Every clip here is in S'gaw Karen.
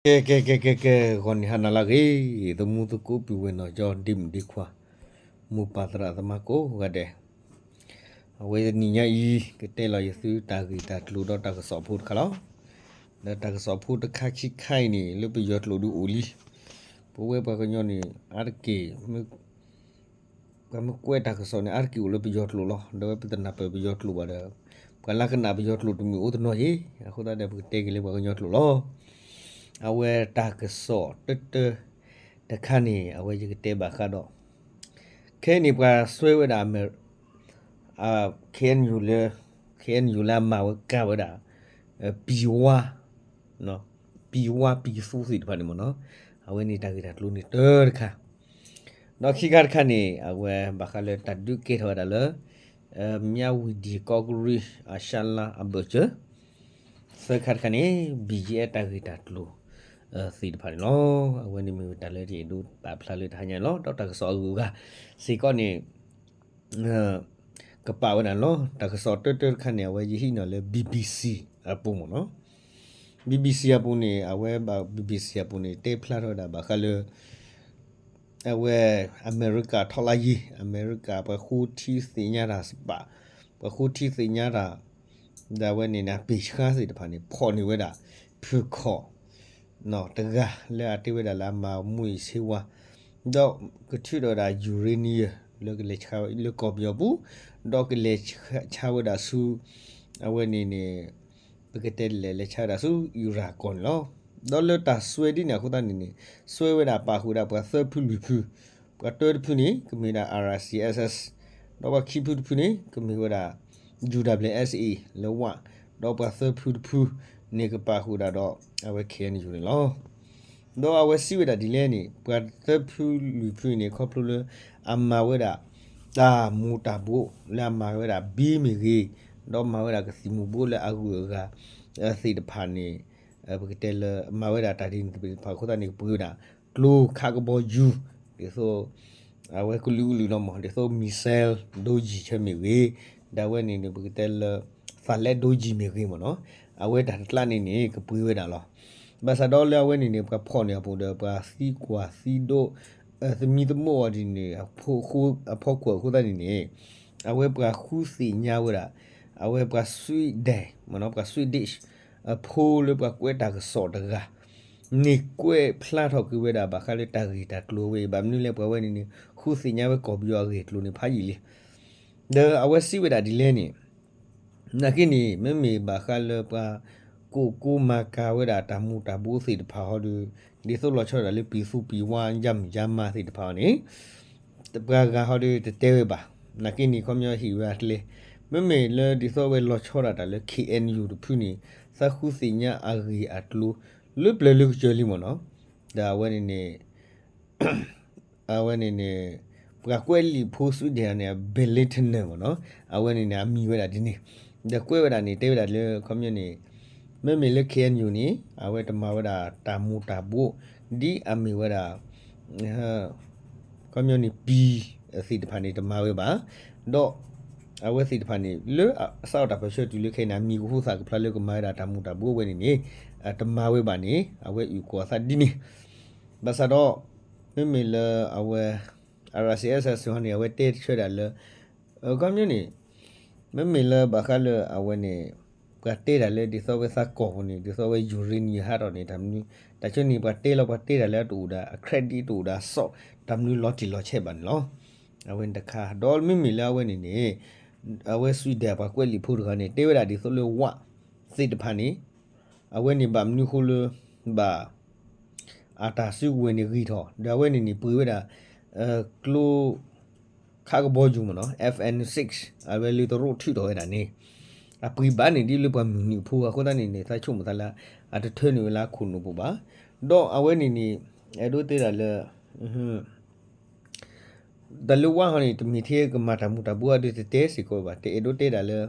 ကဲ ကဲ ကဲ ကဲ ကဲ ဂီၤနံၤဟါနၤလၢအဂ့ၤ, သမူသကိးပုၢ်ဝဲၢ်နီၢ်ကၠီ ဒ့မုၣ်ဒ့ခွါ, မိၢ်ပၢ်သရၣ်သမါကိးဂၤဒဲး, အဝဲတနံၤညါအံၤ ကတဲလီၤယသုတၢ်ဂ့ၢ်တၢ်ကျိၤဒီးတၢ်ကစီၣ်ဖိတခါလီၤ. ဒီးတၢ်ကစီၣ်ဖိတခါခံခါအံၤန့ၣ် လၢပယီၤကျိာ်ဒုးအိၣ်လံ. ပဝဲပှၤကညီန့ၣ် အါတက့ၢ် ပှၤမ့ၢ်ကွဲးတၢ်ကစီၣ်န့ၣ် အါတက့ၢ်အိၣ်လၢပယီၤကျိာ်လီၤ. ဒီးဝဲပတနၢ်ပၢၢ်ပယီၤကျိာ်ဘၣ်ဒီး ပှၤလၢကနၣ်ပယီၤကျိာ်တမုာ်အိၣ်တနီၤယ့ၣ်, အဃိသတးဒီး ပကတဲက့ၤလၢပှၤကညီကျိာ်လီၤ. အဝဲတၢ်ကစီၣ်တၢတၢတခါန့ၣ် အဝဲယကတဲဘၣ်ဃးဒီး ခဲအံၤန့ၣ် ပှၤစွဲဝဲဒၣ် KNU လၢ KNU လၢအမၤဝဲကၤဝဲဒၣ် ပံၤဝါ ပံၤဝါပံၤသူသ့ၣ်တဖၣ်န့ၣ်မ့ၢ်နီၤ, အဝဲန့ၣ်တၢ်ဂ့ၢ်တၢ်ကျိၤန့ၣ်တၢတခါ, ဒီးခံခါတခါန့ၣ် အဝဲဘၣ်ဃးလၢတၢ်ဒုးကဲထီၣ်ဝဲဒၣ်လၢ မၠၣ်ဝတံၣ် ကီးကရံၣ် အရှါလါအဘၢၣ်စၢၤ, သၢခါတခါန့ၣ် BGF တၢ်ဂ့ၢ်တၢ်ကျိၤ သ့ၣ်တဖၣ်န့ၣ်လီၤ. အဝဲန့ၣ်မ့ၢ်ဝဲတၢ်လၢယအဲၣ်ဒိးပာ်ဖျါလၢတဟါညါန့ၣ်လီၤ. ဒီးတၢ်ကစီၣ်အဂုၤအဂၤစ့ၢ်ကီးန့ၣ် ကပာ်ဝဲဒၣ်န့ၣ်လီၤ. တၢ်ကစီၣ်တၢတၢတခါန့ၣ် အဝဲယဟံးန့ၢ်လၢ BBC အပူၤမ့ၢ်နီၤ, BBC အပူၤန့ၣ် အဝဲဘၣ် BBC အပူၤန့ၣ် တဲဖျါထီၣ်ဝဲဒၣ်ဘၣ်ဃးလၢ အဝဲ အမဲရကၤထီၣ်လၢယံၤ အမဲရကၤပှၤဃိထံသ့ၣ်ညါတၢ်စပာ်, ပှၤဃိထံသ့ၣ်ညါတၢ် ဒီးအဝဲန့ၣ်န့ၣ် ပ့ၢ်ဆှါသ့ၣ်တဖၣ်န့ၣ် ဖီၣ်န့ၢ်ဝဲဒၣ် ဖုၣ်ခီၣ် တဂၤလၢအတဲဝဲဒၣ်လၢအမၤမူအံၤဆ့ဝါ, ဒီးကထုးထီၣ်ဝဲဒၣ် uranium လၢကလဲၤဆါလၢကီၢ်ပယီၤပူၤ, ဒီးကလဲၤဆါဝဲဒၣ်ဆူ အဝဲန့ၣ်န့ၣ် ပကတဲလဲၤလဲၤဆါဝဲဒၣ်ဆူ အံရၣ်ကီၢ်န့ၣ်လီၤ. ဒီးလၢတၢ်စွဲဒ်န့ၣ်အဃိသတးန့ၣ်န့ၣ် စွဲဝဲဒၣ်ပာ်ဃုာ်ဒၣ်ပှၤသၢဖုလွံၢ်ဖု, ပှၤတၢတဖုန့ၣ် ကမ့ၢ်ဝဲဒၣ် RCSS, ဒီးပှၤခံဖုတဖုန့ၣ် ကမ့ၢ်ဝဲဒၣ် UWSA လၢဝ, ဒီးပှၤသၢဖုတဖုန့ၣ် ကပာ်ဃုာ်ဒၣ်ဒီး အဝဲ KNU န့ၣ်လီၤ. ဒီးအဝဲစံးဝဲဒၣ်ဒ်လဲၣ်န့ၣ် ပှၤသၢဖုလွံၢ်ဖုန့ၣ် ခီဖျိလၢ အမၤဝဲဒၣ် တၢ်မူၤတၢ်ဘှီး လၢအမၤဝဲဒၣ်ဘံမ့ၢ်ဂ့ၤ, ဒီးမၤဝဲဒၣ်ကသံၣ်မူၤဘှီးလၢအဂုၤအဂၤ သ့ၣ်တဖၣ်န့ၣ် ပကတဲလၢ မၤဝဲဒၣ်တၢ်ဒ်န့ၣ်သ့ၣ်တဖၣ်အဃိသတးန့ၣ် ကပှ့ၤဝဲဒၣ် ကျိခးကဘီယူၤ ဒ်သိး အဝဲကလုာ်ကလုာ်လီၤမး ဒ်သိး missile ဒိယံၤဆၢမ့ၢ်ဂ့ၤ, ဒီးအဝဲန့ၣ်န့ၣ် ပကတဲလၢ သးလဲဒိယံၤမ့ၢ်ဂ့ၤမ့ၢ်နီၤ, အဝဲတၢ်တကျါန့ၣ်န့ၣ် ကပှ့ၤဝဲဒၣ်လီၤ. ဘၣ်ဆၣ်ဒီးလၢအဝဲန့ၣ်န့ၣ် ပှၤဖီၣ်န့ၢ်အပူၤဒီး ပှၤသံကွၢ်သံဒိး သမံသမိးအီၤဒ်န့ၣ် အဖီခိၣ်အဃိသတးန့ၣ်န့ၣ် အဝဲပှၤဃုသ့ၣ်ညါဝဲဒၣ် အဝဲပှၤ Sweden မ့ၢ်နီၤ ပှၤ Swedish အဖိလၢပှၤကွဲးတၢ်ကစီၣ်တဂၤ န့ၣ်ကွဲးဖျါထီၣ်က့ၤဝဲဒၣ် ဘၣ်ဃးလၢတၢ်ဂ့ၢ်တၢ်ကျိၤဝဲအံၤ ဘၣ်မနုၤလဲၣ် ပှၤဝဲန့ၣ်န့ၣ် ဃုသ့ၣ်ညါဝဲကီၢ်ပယီၤအဂ့ၢ်အကျိၤန့ၣ် ဖးယံာ်လံ. ဒီးအဝဲစံးဝဲဒၣ်ဒ်လဲၣ်န့ၣ် နာ်က့န့ၣ် မ့မ့ၢ်ဘၣ်ဃးလၢပှၤ ကိၣ်ကိၣ်မၤကၤဝဲဒၣ်တၢ်မူၤတၢ်ဘှီးသ့ၣ်တဖၣ်ဟီဒီး ဒ်သိးလီၤဆီဒၣ်တၢ်လၢပံၤသူပံၤဝါ ယါမုၢ်ယါမါသ့ၣ်တဖၣ်အီၤန့ၣ် ပှၤဂၤဟီဒီးတတဲဝဲဘၣ်. နာ်က့န့ၣ် ခီပညီဟ့ၣ်ဝဲအကျဲ မ့မ့ၢ်လၢဒ်သိးအဝဲလီၤဆီဒၣ်တၢ်လၢ KNU တဖုန့ၣ် သးဃုသ့ၣ်ညါအဂ့ၢ်အကျိၤ လၢပျၢၤလၢကစၢၤလံမ့ၢ်နီၤ. ဒီးအဝဲန့ၣ်န့ၣ် အဝဲန့ၣ်န့ၣ် ပှၤကွဲးလံာ်ဖိ Sweden န့ၣ် Billionaire မ့ၢ်နီၤ, အဝဲန့ၣ်န့ၣ် အမံၤဝဲဒၣ်ဒ်န့ၣ်, ဒီးကွဲးဝဲဒၣ်န့ၣ် တဲဝဲဒၣ်လၢ ခီပညီန့ၣ် မ့မ့ၢ်လၢ KNU န့ၣ် အဝဲတမၤဝဲဒၣ်တၢ်မူၤတၢ်ဘှီး ဒ်အမ့ၢ်ဝဲဒၣ် ခီပညီန့ၣ် ပံၤသ့ၣ်တဖၣ်န့ၣ် တမၤဝဲဘၣ်, ဒီး အဝဲသ့ၣ်တဖၣ်န့ၣ် လၢအစးထီၣ်တၢ်ပၢဆှၢတုၤလၢခဲအံၤန့ၣ် အမံၤကဟူသၣ်ကဖျါလၢကမၤဝဲဒၣ်တၢ်မူၤတၢ်ဘှီးဝဲန့ၣ်န့ၣ် တမၤဝဲဘၣ်န့ၣ် အဝဲအုၣ်ကီၤအသးဒ်န့ၣ်, ဘၣ်ဆၣ်ဒီး မ့မ့ၢ်လၢအဝဲ RCSS ဟီန့ၣ် အဝဲတဲဆၢဒၣ်လၢ ခီပညီန့ၣ် မ့မ့ၢ်လၢဘၣ်ဃးလၢအဝဲန့ၣ် ပှၤတဲဒၣ်လၢဒ်သိးဝဲသးကီၢ်ပူၤန့ၣ် ဒ်သိးဝဲ uranium ဟးထီၣ်န့ၣ် တၢ်မနုၤ တၢ်ဆၢန့ၣ် ပှၤတဲလီၤ ပှၤတဲဒၣ်လၢအတအိၣ်ဒၣ် အ credit တအိၣ်ဒၣ် source တၢ်မနုၤလီၤတံၢ်လီၤဆဲးဘၣ်န့ၣ်လီၤ. အဝဲန့ၣ်တခါ ဒီးမ့မ့ၢ်လၢအဝဲန့ၣ်န့ၣ် အဝဲ Sweden ပှၤကွဲးလံာ်ဖိတဂၤန့ၣ် တဲဝဲဒၣ်ဒ်သိးလၢဝးသ့ၣ်တဖၣ်န့ၣ် အဝဲန့ၣ်ဘၣ်မနုၤဃိလၢ ဘၣ် အတၢ်စုကဝဲၤန့ၣ်ဂ့ၤထီၣ် ဒီးအဝဲန့ၣ်န့ၣ် ပှ့ၤဝဲဒၣ် ကျိ ခးကဘီယူၤမ့ၢ်နီၤ F N six အဝဲလၢတရူးထုးထီၣ်ဝဲဒၣ်န့ၣ် အပှ့ၤဘၣ်န့ၣ်ဒ်လၢပှၤမုၢ်နုာ်ဖိအဃိသတးန့ၣ်န့ၣ် သးဆိကမိၣ်သးလၢ အတထၢနုာ်ဝဲလၢအခိၣ်နူာ်ပူၤဘၣ်. ဒီးအဝဲန့ၣ်န့ၣ် အဲၣ်ဒိးတဲဒၣ်လၢ တၢ်လၢဝးဟီန့ၣ် တမ့ၢ်ထဲကမၤတၢ်မူၤတၢ်ဘှီးအဒုးတတဲစ့ၢ်ကီးဘၣ် တအဲၣ်ဒိးတဲဒၣ်လၢ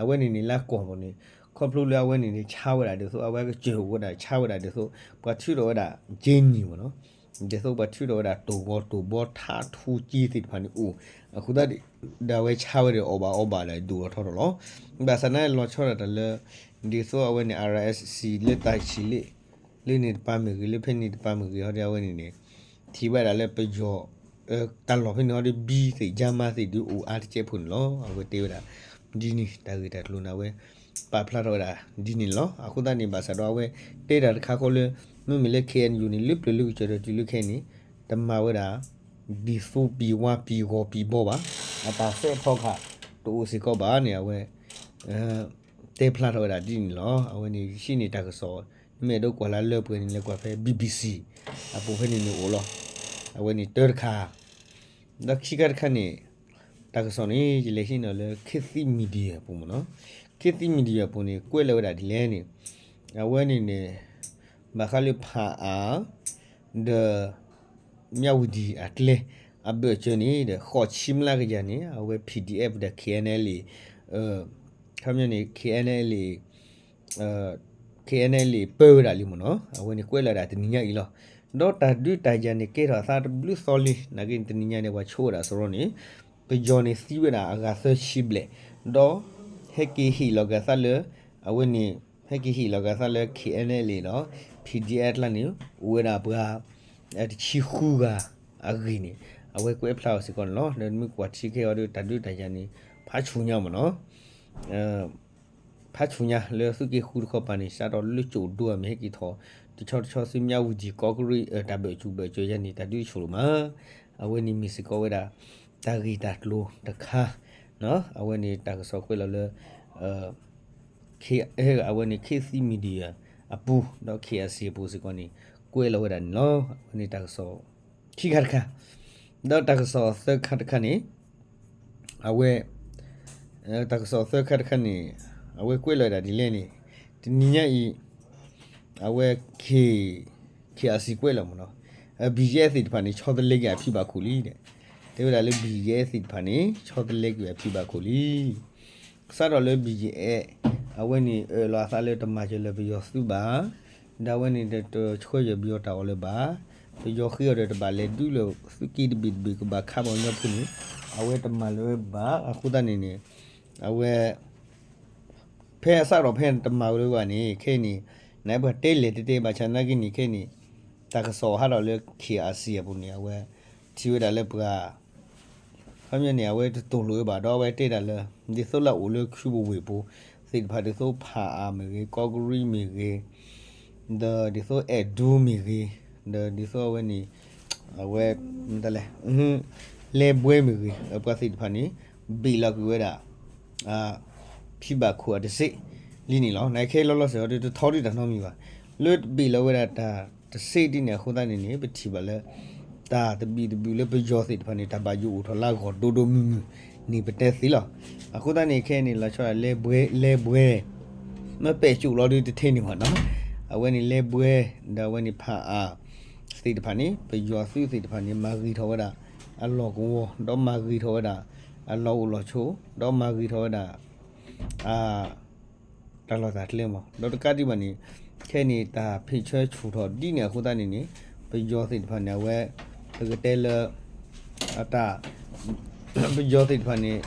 အဝဲန့ၣ်န့ၣ်လၢကီၢ်ပူၤန့ၣ် ခီဖျိလၢအဝဲန့ၣ်န့ၣ် ဆါဝဲဒၣ်ဒ်သိး အဝဲကစၢၢ်အိၣ်ဝဲဒၣ် ဆါဝဲဒၣ်ဒ်သိး ပှၤထုးထီၣ်ဝဲဒၣ် က့နံၤမ့ၢ်နီၤ ဒ်သိးပှၤထုးထီၣ်ဝဲဒၣ်တိၢ်ဂီၤတိၢ်ဘီ ထးထူက့သ့ၣ်တဖၣ်န့ၣ်အိၣ် အဃိသတးဒီးအဝဲဆါဝဲဒၣ်အီၣ်ဘၣ်အီဘၣ်လၢဒိၣ်ထီၣ်ထီထီၣ်လီၤ. ဘၣ်ဆၣ်န့ၣ်လီၤဆီဒၣ်တၢ်လၢ ဒ်သိးအဝဲန့ၣ် R S C လၢတၢ်ဆံးလ့ လၢန့ၣ်တပၤမ့ၢ်ဂ့ၤ လၢဖဲန့ၣ်တပၤမ့ၢ်ဂ့ၤ ဟီဒီးအဝဲန့ၣ်န့ၣ် ထံၣ်ဝဲဒၣ်လၢပယီၤ တၢ်လီၢ်ဖဲန့ၣ်ဟီဒီး ဘံသ့ၣ် ကၠါမါသ့ၣ်ဒုးအိၣ်အါတကဲးဖိန့ၣ်လီၤ. အဝဲတဲဝဲဒၣ် ဒ်န့ၣ် တၢ်ဂ့ၢ်တၢ်ကျိၤန့ၣ် အဝဲပာ်ဖျါထီၣ်ဝဲဒၣ် ဒ်န့ၣ်လီၤ. အဃိသတးန့ၣ် ဘၣ်ဆၣ်ဒီးအဝဲတဲတၢ်တခါဃီလၢ မ့မ့ၢ်လၢ ခ့ၣ်အဲၣ်ယူၣ်န့ၣ် လၢပျၢၤလၢကစၢၢ်ဒီးတုၤလၢခဲအံၤန့ၣ် တမၤဝဲဒၣ် ပံၤသူပံၤဝါပံၤဂီၤပံၤဘီဘၣ်, အတၢ်စဲးဖီကဟၣ် တအိၣ်စ့ၢ်ကီးဘၣ်န့ၣ် အဝဲ တဲဖျါထီၣ်ဝဲဒၣ်ဒ်န့ၣ်လီၤ. အဝဲန့ၣ် ယစံးန့ၣ်တၢ်ကစီၣ် နမ့ၢ်အဲၣ်ဒိးကွၢ်လၢလၢပှဲၤန့ၣ် လဲၤကွၢ်ဖဲ ဘံဘံစံ အပူၤဖဲန့ၣ်န့ၣ်အိၣ်လီၤ. အဝဲန့ၣ်တၢတခါ, ဒီးခံခါတခါန့ၣ် တၢ်ကစီၣ်န့ၣ် ယလဲၤဟံးန့ၢ်လၢ ခ့သံ Media အပူၤမ့ၢ်နီၤ, ခ့သံ Media အပူၤန့ၣ် ကွဲးလီၤဝဲဒၣ်ဒ်လဲၣ်န့ၣ် အဝဲန့ၣ်န့ၣ် ဘၣ်ဃးလၢဖၣ်အၣ် ဒီး မၠၣ်ဝတံၣ်အကျဲ အဘၢၣ်စၢၤန့ၣ်ဒီး ဃိးဆံမျးကယၤန့ၣ် အဝဲ PDF ဒီး KNLA ခီပညီန့ၣ် KNLA KNLA ပၢဝဲဒၣ်လံမ့ၢ်နီၤ, အဝဲန့ၣ်ကွဲးလီၤဒၣ်တနံၤညါအံၤလီၤ. ဒီးတၢ်ဒုးတၢ်ယၤန့ၣ် ကဲထီၣ်အသးတဘျုးသီလံ, နာ်က့န့ၣ် တနံၤညါန့ၣ် ပှၤဆိၣ်ဝဲဒၣ်စရီန့ၣ် ပယီၤန့ၣ်သံဝဲဒၣ်အဂၤသၢဆံဘျဲၣ်, ဒီးဟဲက့ၤဟ့ၣ်လီၤက့ၤအသးလၢ အဝဲန့ၣ် ဟဲက့ၤဟ့ၣ်လီၤက့ၤအသးလၢ KNLA ဒီး PDF အကျါန့ၣ် အိၣ်ဝဲဒၣ်ပှၤ တဆံဃုဂၤအဂ့ၢ်န့ၣ် အဝဲကွဲးဖျါအီၤစ့ၢ်ကီးန့ၣ်လီၤ. ဒီးမ့ၢ်ကွၢ်ထံခဲအံၤဒီး တၢ်ဒုးတၢ်ယၤန့ၣ် ဖးဆူၣ်ညါမ့ၢ်နီၤ ဖးဆူၣ်ညါလၢသုးက့ဃုတခီပၤန့ၣ် စးထီၣ်လၢကၠိၣ်ဒိၣ်အမ့ၢ်ဟဲက့ၤထီၣ် တဆီတဆီဆူမၠၣ်ဝတံၣ် ကီးကရံၣ် တၢ်ဘၢၣ်စၢၤဘၢၣ်စၢၤယၤန့ၣ် တၢ်ဒုးတဆူၣ်လီၤမး, အဝဲန့ၣ်မ့ၢ်စ့ၢ်ကီးဝဲဒၣ် တၢ်ဂ့ၢ်တၢ်ကျိၤတခါ, အဝဲန့ၣ်တၢ်ကစီၣ်ကွဲးလီၤလၢ အဝဲန့ၣ် ခ့သံ Media အပူၤ ဒီး KIC အပူၤစ့ၢ်ကီးန့ၣ် ကွဲးလီၤဝဲဒၣ်န့ၣ်လီၤ. အဝဲန့ၣ်တၢ်ကစီၣ် ခံခါတခါ, ဒီးတၢ်ကစီၣ်သၢခါတခါန့ၣ် အဝဲ တၢ်ကစီၣ်သၢခါတခါန့ၣ် အဝဲကွဲးလီၤဝဲဒၣ်ဒ်လဲၣ်န့ၣ် တနံၤညါအံၤ အဝဲ K KIC ကွဲးလီၤမ့ၢ်နီၤ, BGF သ့ၣ်တဖၣ်န့ၣ် ဆီတလဲက့ၤအဖံဘၣ်ခိၣ်လံဒီး တဲဝဲဒၣ်လၢ BGF သ့ၣ်တဖၣ်န့ၣ် ဆီတလဲက့ၤအဖံဘၣ်ခိၣ်လံ. စးထီၣ်လၢ BGF အဝဲန့ၣ် အၢၣ်လီၤအသးလၢတမၤစၢၤလၢပယီၤသုးဘၣ်, ဒီးအဝဲန့ၣ်ဒီးတဆှၢယၤပယီၤတၢ်အီၣ်လၢၤဘၣ်, ပယီၤဃ့အီၤဒီးတဘၣ်လဲၤဒုးလၢသုးက့တဘ့ၣ်တဘ့ၣ်ကဘၣ်ခးပှၤကညီဖိန့ၣ် အဝဲတမၤလၢၤဘၣ်. အဃိသတးန့ၣ်န့ၣ် အဝဲ ဖဲအစးထီၣ်ဖဲတမၤဝဲလၢၤဘၣ်န့ၣ် ခဲအံၤန့ၣ် နပှၤတဲလဲၣ်တတဲဘၣ်ဆၣ်နာ်က့န့ၣ် ခဲအံၤန့ၣ် တၢ်ကစီၣ်ဟးထီၣ်လၢ KIC အပူၤန့ၣ် အဝဲ ထံၣ်ဝဲဒၣ်လၢပှၤ ခီပညီန့ၣ် အဝဲတတိာ်လိာ်ဝဲဘၣ်ဒီး အဝဲတဲဒၣ်လၢ ဒ်သိးလၢအအိၣ်လၢခုပူၤဝ့ၢ်ပူၤသ့ၣ်တဖၣ် ဒ်သိးဖၣ်အၣ်မ့ၢ်ဂ့ၤ ကီးကရံၣ်မ့ၢ်ဂ့ၤ ဒီးဒ်သိးအဲၣ်ဒူမ့ၢ်ဂ့ၤ ဒီးဒ်သိးအဝဲန့ၣ် အဝဲ မတၤလဲၣ် လဲၤဘှဲမ့ၢ်ဂ့ၤ ပှၤသ့ၣ်တဖၣ်န့ၣ် ဘ့ၣ်လီၤကွံာ်ဝဲဒၣ် ဖံဘၣ်ခိၣ်အတစ့ၣ်လံန့ၣ်လီၤ. နခဲလီၤလီၤစဲၤအီၤဒီးတထီဒုၣ်တၢ်နီတမံၤဘၣ်. လၢတဘ့ၣ်လီၤဝဲဒၣ်တၢ်တစ့ၣ်ဒ်န့ၣ်အဃိသတးန့ၣ်န့ၣ် ပထံၣ်ဘၣ်လၢ တၢ်သဘံၣ်သဘုၣ်လၢပယီၤသ့ၣ်တဖၣ်န့ၣ် တၢ်ဘၣ်ယိၣ်အိၣ်ထီၣ်လၢအဂီၢ်ဒိၣ်ဒိၣ်မုၢ်မုၢ်န့ၣ် ပတဲသ့လီၤ. အဃိသတးန့ၣ် ခဲအံၤန့ၣ် လီၤဆီဒၣ်လဲၤဘှဲ လဲၤဘှဲ မ့ၢ်ပဲာ်ကၠိၣ်လီၤဒုးတထဲန့ၣ်ဘၣ်နီၤ. အဝဲန့ၣ်လဲၤဘှဲ ဒီးအဝဲန့ၣ်ဖးအါ သ့ၣ်တဖၣ်န့ၣ် ပယီၤသုးသ့ၣ်တဖၣ်န့ၣ် မၤဂ့ၤထီၣ်ဝဲဒၣ် အလီၢ်ကဝီၤ ဒီးမၤဂ့ၤထီၣ်ဝဲဒၣ် အလီၢ်အိၣ်လီၢ်ဆိး ဒီးမၤဂ့ၤထီၣ်ဝဲဒၣ် အ တၢ်လီၢ်တၢ်ကျဲမး ဒီးတကးဒံးဘၣ်န့ၣ် ခဲအံၤန့ၣ် တၢ်ဖ့ၣ်ဆၢဆူၣ်ထီၣ်ဒ်န့ၣ်အဃိသတးန့ၣ်န့ၣ် ပယီၤသ့ၣ်တဖၣ်န့ၣ် အဝဲ ပကတဲလၢ အတၢ် ပယီၤသ့ၣ်တဖၣ်န့ၣ်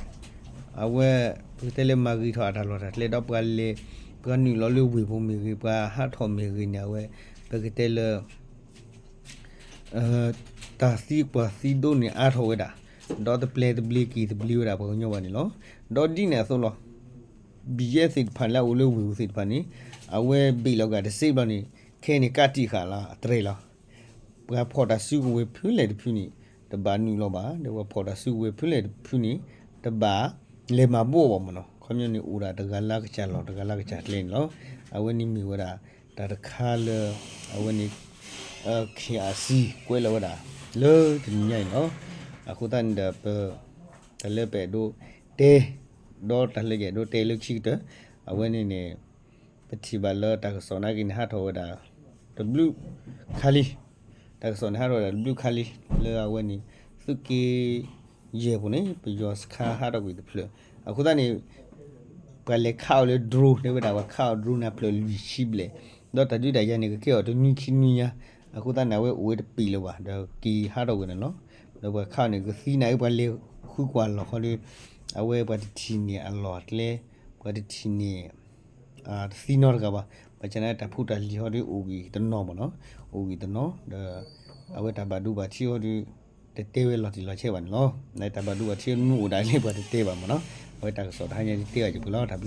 အဝဲ ပကတဲလၢမၤဂ့ၤထီၣ်အတၢ်လီၢ်တၢ်ကျဲ ဒီးပှၤလဲၤ ပှၤနုာ်လီၤလၢဝ့ၢ်ပူၤမ့ၢ်ဂ့ၤ ပှၤဟးထီၣ်မ့ၢ်ဂ့ၤန့ၣ် အဝဲ ပကတဲလၢ တၢ်သံကွၢ်သံဒိးန့ၣ်အါထီၣ်ဝဲဒၣ် ဒီးတပျဲၤတဘျ့က့ၤတဘျ့ဝဲဒၣ်ပှၤကညီဘၣ်န့ၣ်လီၤ. ဒီးဒ်န့ၣ်အသိးလီၤ ဘံၣ်ယဲၢ်သ့ၣ်တဖၣ်လၢအအိၣ်လၢဝ့ၢ်ပူၤသ့ၣ်တဖၣ်န့ၣ် အဝဲဘ့ၣ်လီၤက့ၤတစ့ၣ်ဘျီန့ၣ် ခဲအံၤန့ၣ် ကးတံာ်ဃာ်လီၤအတြဲၤလီၤ. ပှၤဖီၣ်တၢ်စုကဝဲၤဖုလဲၣ်တဖုန့ၣ် တဘၣ်နုာ်လီၤဘၣ် ဒီးပှၤဖီၣ်တၢ်စုကဝဲၤဖုလဲၣ်တဖုန့ၣ် တဘၣ်လဲၤမၤဘိးဘၣ်မ့ၢ်နီၤ. ခီပညီန့ၣ် အိၣ်ဒၣ်တဂၤလၢကစၢ်လီၢ် တဂၤလၢကစၢ်ကျဲန့ၣ်လီၤ. အဝဲန့ၣ်မ့ၢ်ဝဲဒၣ် တၢ်တခါလၢ အဝဲန့ၣ် KIC ကွဲးလီၤဝဲဒၣ် လၢတနံၤညါအံၤလီၤ. အဃိသတးန့ၣ်ဒီး ပ တၢ်လၢပအဲၣ်ဒိးတဲ ဒီးတၢ်လၢယအဲၣ်ဒိးတဲလၢခံကတၢၢ် အဝဲန့ၣ်န့ၣ် ပထံၣ်ဘၣ်လၢတၢ်ကစီၣ်နာ်က့န့ၣ် ဟးထီၣ်ဝဲဒၣ် တဘျုးခါလံ တၢ်ကစီၣ်န့ၣ် ဟးထီၣ်ဝဲဒၣ်တဘျုးခါလံ လၢအဝဲန့ၣ် သုးက့ယဲၢ်ပူၤန့ၣ် ပယီၤစခါဟးထီၣ်ကွံာ်တဖျၢၣ် အဃိသတးန့ၣ် ပှၤလဲၤခးအီၤလၢ drone တဲဝဲဒၣ် ပှၤခးအီၤ drone န့ၣ် ဖျၢၣ်လွံၢ်ဆံဘျဲၣ် ဒီးတၢ်ဒုးတၢ်ယၤန့ၣ် ကကဲအီၤတနွံခံနွံညါ အဃိသတးန့ၣ် အဝဲအိၣ်ဝဲတပံာ်လၢၤဘၣ် ဒီးက့ၤဟးထီၣ်ကွံာ်န့ၣ်လီၤ. ဒီးပှၤခးအီၤန့ၣ် ကသံန့ၣ် ပှၤလဲၤဃုကွၢ်လီၢ်ဃီဒီး အဝဲပှၤတထံၣ်န့ၢ်အလီၢ်အကျဲ ပှၤတထံၣ်န့ၢ် တသံနီတဂၤဘၣ်. ဘၣ်ဆၣ်န့ၣ်တၢ်ဖိတၢ်လံၤဟီဒုးအိၣ်ဂံၢ်တနီၤမ့ၢ်နီၤ, အိၣ်ဂံၢ်တနီၤ ဒီး အဝဲတၢ်ဘၣ်ဒိဘၣ်ထံးဟီဒုး တတဲဝဲလီၤတံၢ်လီၤဆဲးဘၣ်န့ၣ်လီၤ. တၢ်ဘၣ်ဒိဘၣ်ထံးမ့ၢ်အိၣ်ဒၣ်လဲာ်ပှၤတတဲဘၣ်မ့ၢ်နီၤ. အဝဲတၢ်ကစီၣ်တဟါညါဒုးတဲဘၣ်စ့ၢ်ကီးလီၤ.